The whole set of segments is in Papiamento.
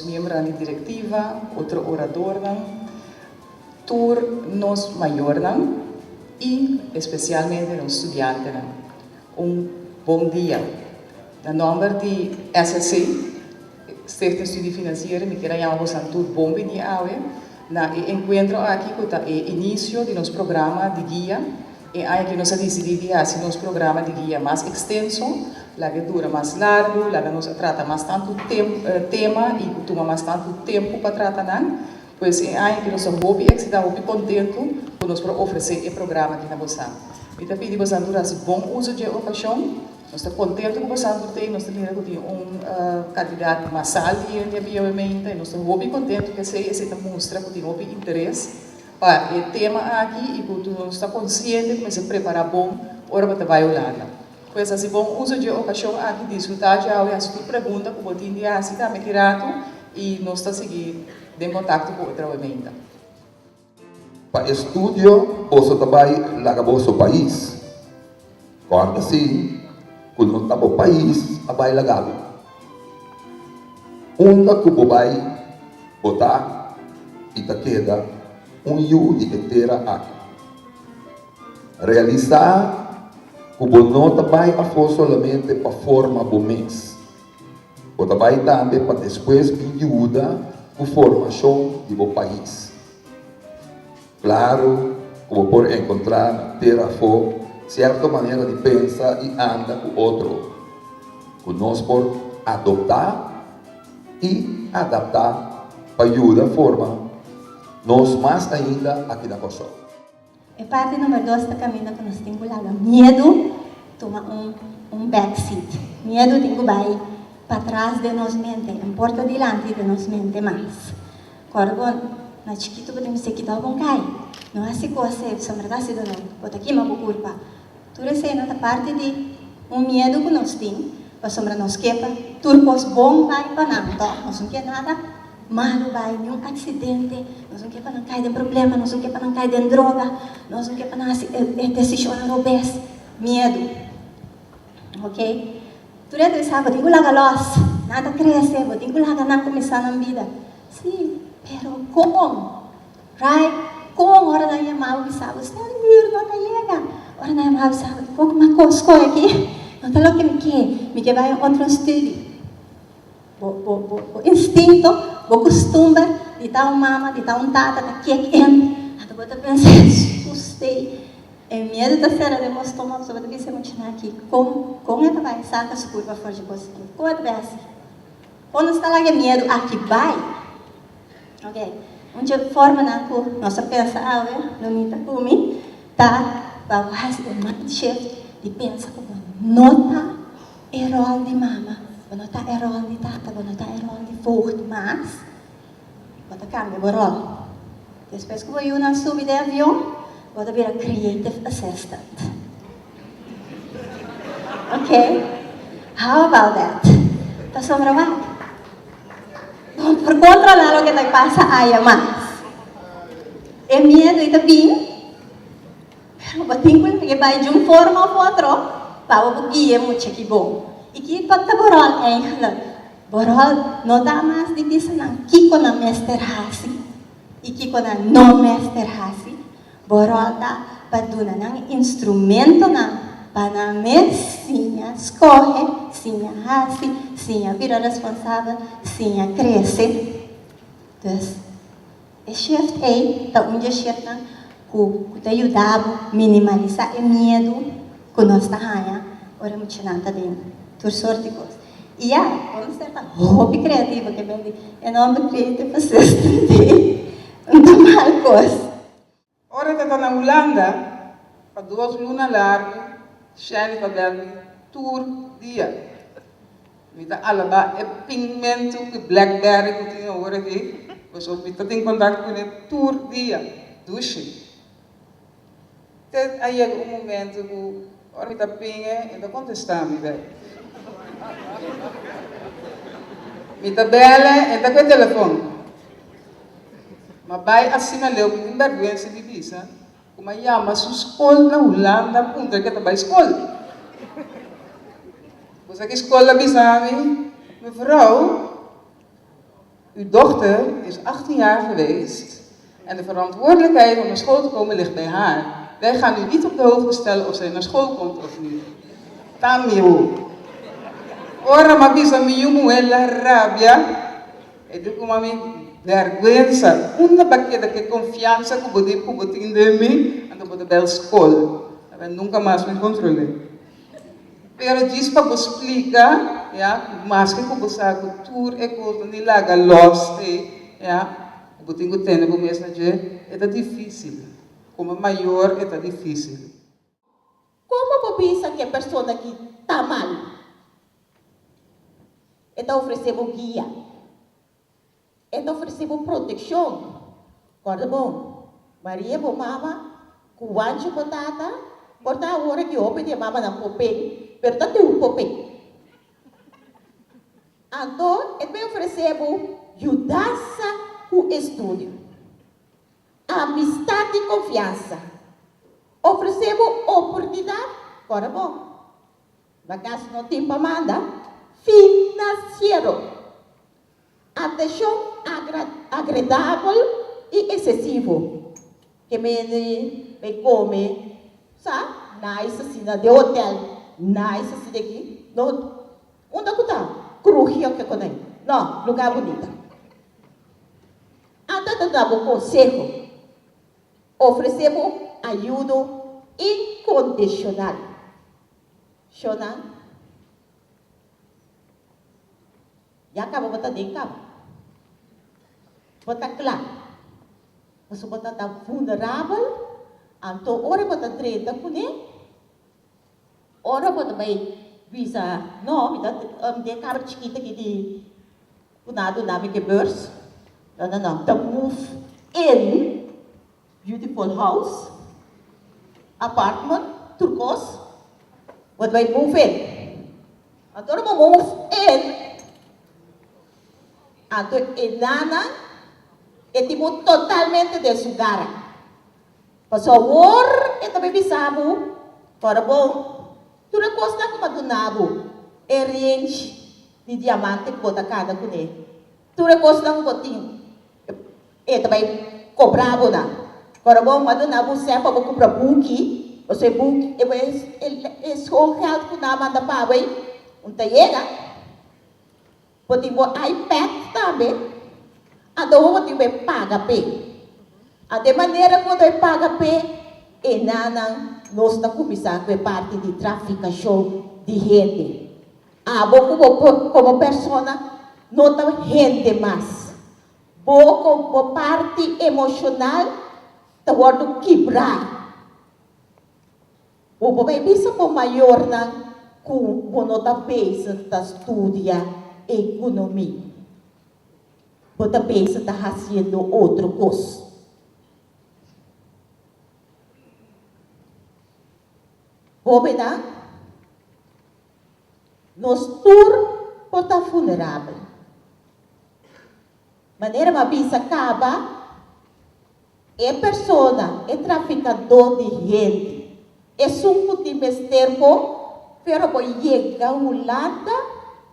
Nos miembronan di direktiva, otro oradornan, tur nos mayornan i espesialmente nos studiantenan. Un bon dia. Na nòmber di SSC, Stichting Studie Financiering, mi kier a yama bosan tur bon bini awe na e enkuentro aki ku ta e inisio di nos programa di guia. E aña aki nos a disidí di hasi nos programa di guia mas ekstenso, laga e dura mas largu, laga nos a trata mas tantu tema i ku tuma mas tantu tempu pa trata nan. Pues e aña aki nos ta hopi eksitá, hopi kontentu ku nos por ofresé e programa aki na bosan. Mi ta pidi bosan tur hasi bon uso dje okashon. Nos ta kontentu ku bosan tur t'ei. Nos ta mira ku tin un kantidat masal di hende a bia awe meinta i nos ta hopi kontentu ku esei. Esei ta mustra ku tin hopi interes pa e tema aki i ku nos ta konsiente ku mester prepará bon ora bo ta bai Hulanda. Pues hasi bon uso dje okashon aki, disfrutá dje awe, hasi tur pregunta ku bo tin di hasi tambe ki ratu i nos ta sigui den kontakto ku otro awe meinta. Pa estudio boso ta bai laga boso pais. Kòrda si ku no ta bo pais a bai laga bo. Unda ku bo bai, bo ta i ta keda un yu di e tera aki. Realisá ku bo no ta bai afó solamente pa forma bo mes. Bo ta bai tambe pa despues bin yuda ku formashon di bo pais. Klaru ku bo por enkontrá na tera afó sierto manera di pensa i anda ku otro ku nos por adoptá i adaptá pa yuda forma nos mas ainda aki na Kòrsou. E parti number dos ta kaminda ku nos tin ku laga miedu tuma un un back seat. Miedu tin ku bai patras den nos mente, en porta dilanti den nos mente mas. Kòrda bo na chikitu bo tin mester kita bo bon kai. No hasi kos ei pasobra ta hasi doló. Bo ta kima bo kurpa. Tur eseinan ta parti di un miedu ku nos tin pasobra nos ke pa tur kos bon bai pa nan tòg. Nos no ke nada malu bai, niun aksidente, nos no ke pa nan kai den problema, nos no ke pa nan kai den droga, nos no ke pa nan hasi e desishonnan robes. Miedu. Ok. Tur e ta bisa, bo tin ku laga lòs. Nan ta krese, bo tin ku laga nan kuminsá nan bida. Sí, pero kon? Right? Kon ora nan yama bo bisa bo, Stel muur no ta yega. Ora nan yama bo bisa bo, Kon ku mi a skohe aki? No ta loke mi ke. Mi ke bai un otro studi. Bo, bo, bo, bo instinto, bo kustumber di ta un mama, di ta un tata ta kick in. Anto bo ta pensa, Hesus, stay. E miedu ta sera den bo stoma pasobra bo ta bisa e muchanan aki, Kon, kon e ta bai saka su kurpa for dje kos aki? Kon e ta bai hasi? Kon nos ta laga e miedu aki bai? Ok, un dje formanan ku nos a pensa awe, Lunita ku mi, ta pa bo hasi e mind shift di pensa ku bo no ta e ròl di mama, bo no ta e ròl di tata, bo no ta e ròl di voogd mas, bo ta kambia bo ròl. Despues ku bo yunan subi den avion, bo ta bira creative assistant. Ok, how about that? Pasobra wak, bo por kontrolá loke ta pasa aya mas. E miedu ei ta bin, pero bo tin ku lag'e bai di un forma òf otro pa bo por guia e mucha ki bon. I kiko ta bo ròl eigentlik? Bo ròl no ta mas di bisa nan kiko nan mester hasi i kiko nan no mester hasi. Bo ròl ta pa duna nan instrumentonan pa nan mes siña skohe, siña hasi, siña bira responsabel, siña krese. Dus, e shift ei ta un di e shiftnan ku ku ta yuda bo minimalisá e miedu ku nos ta haña ora muchanan ta den tur sort di kos. I ya, bo mester ta hopi kreativo ke bende e nòmber Creative Assistant ei no ta mal kos. Ora ta ta na Hulanda pa dos luna largu, Shani ta bel mi tur dia. Mi ta alabá e pingmentu ku blackberry ku tin awor aki, pasobra mi ta tin kontakto kuné tur dia. Dushi. Te a yega un momento ku ora mi ta ping'e, e ta kontestá mi bèk. Mi ta bèl'e, e ta ku e telefon. Ma bai asina leu mi tin bèrgwensa di bisa ku mi a yama su skol na Hulanda puntra ke ta bai skol. Bo sa ki skol a bisa mi, Mevrouw. Uw dochter is 18 jaar geweest en de verantwoordelijkheid om naar school te komen ligt bij haar. Wij gaan u niet op de hoogte stellen of zij naar school komt of niet. Ta mi yu. Ora m'a bisa mi yu muhé la rabia, e di ku mami, Bèrgwensa, unda b'a keda ku e konfiansa ku bo di ku bo tin den mi? Anto bo ta bèl skol. Awe nunka mas mi kontrol'é. Pero djis pa bo splika, ya, maske ku bo sa ku tur e kosnan di laga lòs ei, ya, ku bo tin ku tene bo mes na dje, e ta difísil. Komo mayor e ta difísil. Komo bo bisa ku e persona ki ta malu? E ta ofresé bo guia. E ta ofresé bo protekshon. Kòrda bon, Maria bo mama ku Wancho bo tata por ta awor aki hopi di e mamanan popen, pero ta tur popen. Anto e ta bai ofresé bo yudansa ku estudio. Amistad di confiansa. Ofrece bo oportunidad, ora bo na cas no tin pa manda, financiero. Atencion agradabel y excesivo. Ke mende bay come sa nice asina den hotel nice asina aki no unda cu ta cruji of ke con ey no lugar bunita. Ata ta da bo konseho, ofresé bo ayudo inkondishonal. Shona, ya kaba bo ta den kaba. Bo ta kla. Pasobra bo ta ta vulnerabel, anto ora bo ta drenta kuné, Ora bo ta bai bisa, No, mi ta den kamer chikito aki di ku nan a duna mi ke beurs. No, no, no. Ta move in beautiful house, apartment, tur kos. Bo ta bai move in. Anto ora bo move in, anto e nannan e tin bo totalmente den su gara. Pasobra awor e ta bay bisa bo, Ora bon, tur e cosnan cu mi a duna bo, e renchi di diamante cu bo ta cana cune, tur e cosnan cu bo tin, e ta bay cobra bo nan. Ora bon, mi a duna bo cen pa bo cumpra buki, pasobra e buki, e schoolgeld cu nan a manda pa bo ey, un ta yega. Bo tin bo iPad tambe, anto bo tin bo e paga p'e. Anto e manera ku bo ta e paga p'e, enanan nos ta kuminsá ku e parti di trafikashon di hende. Abo ku bo por komo persona no ta hende mas. Bo ku bo parti emoshonal ta wòrdu kibrá. Bo por bai bisa bo mayornan ku bo no ta bezig ta studia ekonomi. Bo ta bezig ta hasiendo otro kos. Hóbennan, nos tur por ta vulnerabel. Manera mi a bisa kaba, E persona, e trafikadó di hende, esun ku tin mester bo, pero bo yega Hulanda,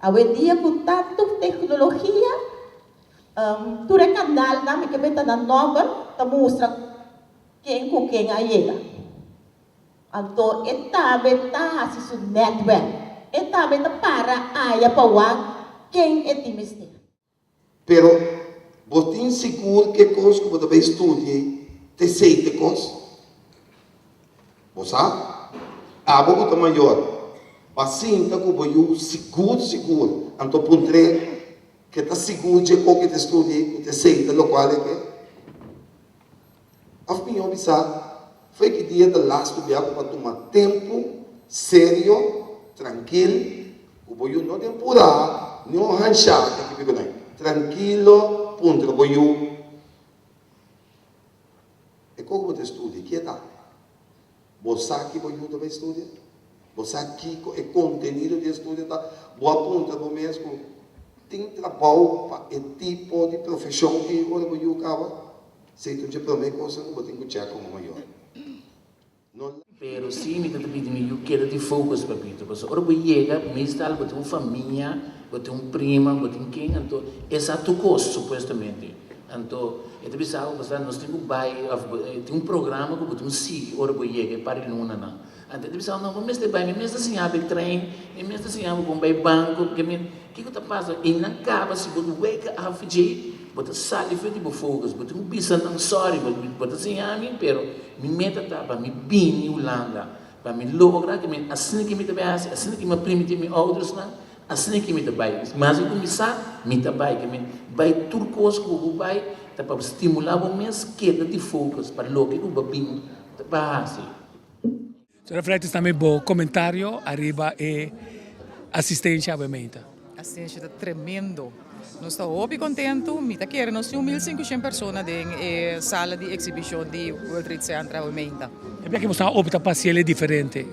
awendia ku tantu teknologia, tur e kanalnan, mi ke meta nan nòmber, ta mustra ken ku ken a yega. Anto e tambe ta hasi su nètwèrk, e tambe ta para aya pa wak ken e tin mester. Pero bo tin sigur ke kos ku bo ta bai studia ta esei te kos? Bo sa? Abo ku ta mayor, ba sinta ku bo yu sigur sigur, anto puntr'é ke ta sigur dje kos ku e ta studia ku ta esei ta lokual e ke? Òf mihó bisa, fo'i ki dia ta lastu bia ku bo a tuma tempu serio, trankil, ku bo yu no den purá ni un hanshá ke kipi ku nan. Trankilo puntra bo yu, E kos ku bo ta studia, ke ta? Bo sa ki bo yu ta bai studia? Bo sa kiko e kontenido di e studio ta? Bo a puntra bo mes ku tin trabou pa e tipo di profeshon ei ora bo yu kaba? Esei ta un dje promé kosnan ku bo tin ku chèk komo mayor. No. Pero si mi ta ta pidi mi yu keda di focus papito pasobra ora bo yega meestal bo tin un famia. Bo tin un prima, bo tin ken, anto e sa tur kos supuestamente. Anto e ta bisa bo pasá nos tin ku bai òf tin un programa ku bo tin ku sigui ora bo yega e par di lunanan. Anto e ta bisa bo, no, bo mester bai, mi mes ta siña bo e trein, mi mes ta siña bo kon bai banko, ke mi, kiko ta pasa? I nan kaba si bo wake up djei, bo ta sali for di bo focus, bo tin ku bisa nan sorry, bo ta siña mi, pero mi meta ta pa mi bini Hulanda, pa mi logra ke mi asina ke mi ta bai hasi, asina ke mi a primiti mi oudersnan, Asina ki mi ta bai. Mas ku mi sa, mi ta bai. Ke men bai tur kos ku bo bai ta pa stimulá bo mes keda di focus pa loke ku bo bin pa hasi. Señora Freitas tambe bo comentario ariba e asistencia awe meinta. Asistencia ta tremendo. Nos ta hopi contento. Mi ta kere nos tin un 1500 persona den e sala di exhibicion di World Trade Center awe meinta. E bia ki bo sta opta pa haciel e diferente.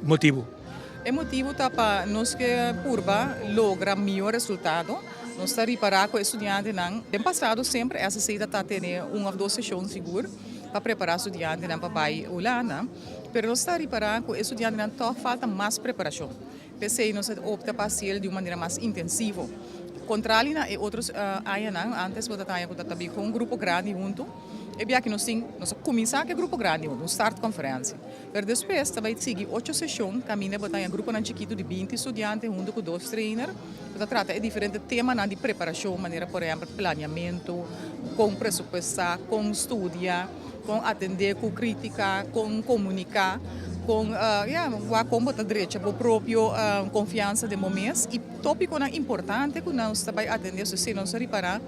Motibu? E motibu ta pa nos ke purba logra mihó resultado. Nos ta ripará ku e studiantenan, den pasado semper SSC ta ta tene un òf dos seshon sigur pa prepará studiantenan pa bai Hulanda, pero nos ta ripará ku e studiantenan tòg falta mas preparashon. P'esei nos a opta pa hasiel di un manera mas intensivo. Kontrali na e otro añanan, ántes bo ta ta haña ku ta ta bin ku un grupo grandi huntu, e biaha nos tin, nos a kuminsá ku e grupo grandi huntu, un startconferentie. Pero despues ta bai sigui ocho seshon kaminda bo ta haña gruponan chikitu di 20 studiante huntu ku dos trainer ku ta trata e diferente temanan di preparashon manera por ehèmpel planeamentu, kon presupuestá, kon studia, kon atendé ku krítika, kon komuniká, kon ya wak kon bo ta drecha bo propio konfiansa den bo mes i tópikonan importante ku nos ta bai atendé so si nos a ripará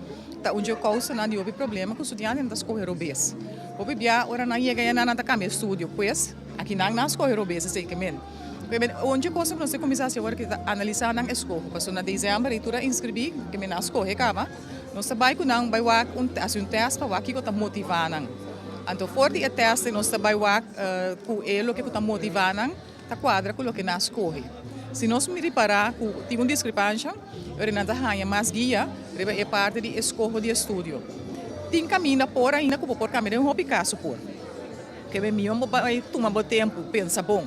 ta un dje kousanan di hopi problema ku studiantenan ta skohe robes. Hopi bia ora nan yega ya nan nan ta cambia estudio, pues aki nan nan scoge robes esey ke men. Ke men un dje cosa ku nos ta cuminsa haci awor ki ta analisa nan escoho, pasobra na december ey tur a inscribi ke men nan a scoge caba, nos ta bay cu nan bay wak un haci un test pa wak kico ta motiva nan. Anto for di e test ey nos ta bay wak cu e loke cu ta motiva nan ta cuadra cu loke nan a scoge. Si nos ripara cu tin un discrepancia, ora nan ta haña mas guia riba e parti di escoho di estudio. Tin caminda por ainda cu bo por cambia den hopi caso por. Kebe mihor bo bay tuma bo tempo, pensa bon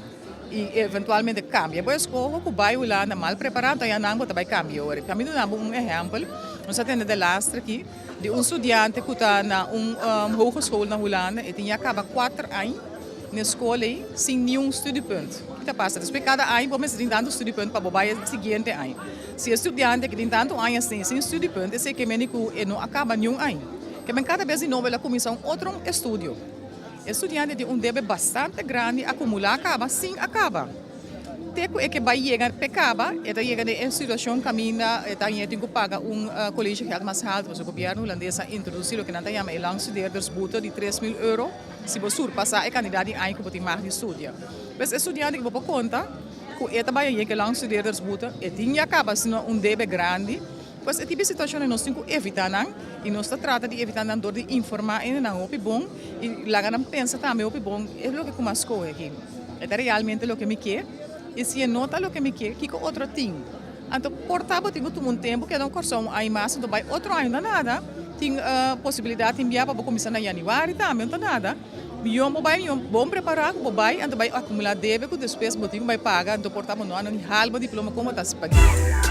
y eventualmente cambia bo escoho cu bay Hulanda mal prepara, anto ya nan bo ta bay cambia ora. Pa mi duna bo un ehempel, nos a tende de lastre aki di un studiante cu ta na un hogeschool na Hulanda, e tin ya caba cuater aña na e skol ei sin niun studiepunt. Ki ta pasa? Despues kada aña bo mester tin tantu studiepunt pa bo bai e siguiente aña. Si e studiante ki tin tantu aña sin sin studiepunt, esei ke mende ku e no a kaba niun aña. Ke men kada bes di nobo el a kuminsá un otro estudio. E studiante tin un debe bastante grandi akumulá kaba sin a kaba. Te ku e ke bai yega p'e kaba, e ta yega den e situashon kaminda e ta haña e tin ku paga un collegegeld mas haltu, pasobra gobièrnu hulandes a introdusí loke nan ta yama e langstudeerdersboete di 3000 euro si bo surpasá e kantidat di aña ku bo tin mag di studia. Pues e studiante ku bo por konta ku e ta bai haña e langstudeerdersboete, e tin ya kaba sino un debe grandi. Pues e tipo di situashonnan nos tin ku evitá nan i nos ta trata di evitá nan dor di informá hendenan hopi bon i laga nan pensa tambe hopi bon e loke ku mi a skohe aki e ta realmente loke mi ke i si e no ta loke mi ke kiko otro tin? Anto por ta bo tin ku tuma un tempu keda un Kòrsou un aña mas anto bai otro aña no ta nada tin posibilidat tin bia pa bo kuminsá na yanüari tambe no ta nada miyon bo bai miyon bon prepará ku bo bai anto bai akumulá debe ku despues bo tin ku bai paga anto por ta bo no a no ni hal bo diploma kon bo ta hasi pag'é.